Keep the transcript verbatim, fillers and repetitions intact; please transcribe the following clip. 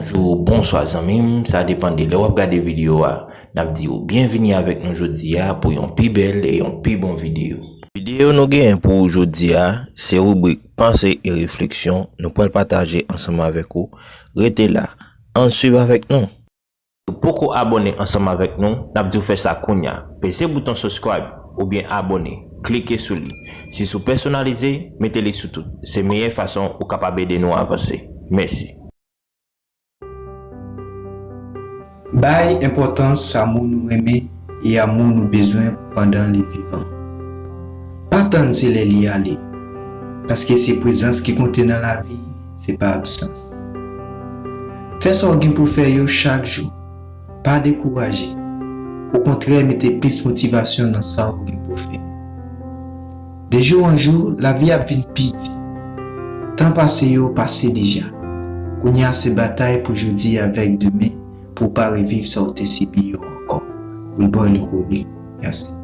Bonjou, bonswa zanmi m, sa depann de lè w ap gade videyo a. N ap di w byenvini avèk nou jodi a pou yon pi bèl e yon pi bon videyo. Videyo nou genyen pou ou jodi a, se ribrik Panse e Refleksyon, nou pral pataje ansanm avèk ou. Rete la, ann swiv avèk nou. Si w poko abòne ansanm avèk nou, n ap di w fè sa kounye a. Peze bouton subscribe oubyen abòne, klike sou li. Si sou pèsonalize, mete li sou tout. Se meyè fason ou kapab ede nou avanse. Mèsi. Bay enpòtans a moun ou renmen e a moun ou bezwen pandan li vivan. Pa tann se lè li ale, paske se prezans ki konte nan lavi, se pa absans. Fè sa w gen pou fè yo chak jou. Pa dekouraje. Okontrè, mete plis motivasyon nan sa w gen pou fè. De jou an jou, lavi ap vin pi di. Tan pase yo pase deja. Kounye a se batay pou jodi avèk demen pou w pa reviv sa w te sibi yo ankò. Wilbrun Lecouvy. Mèsi.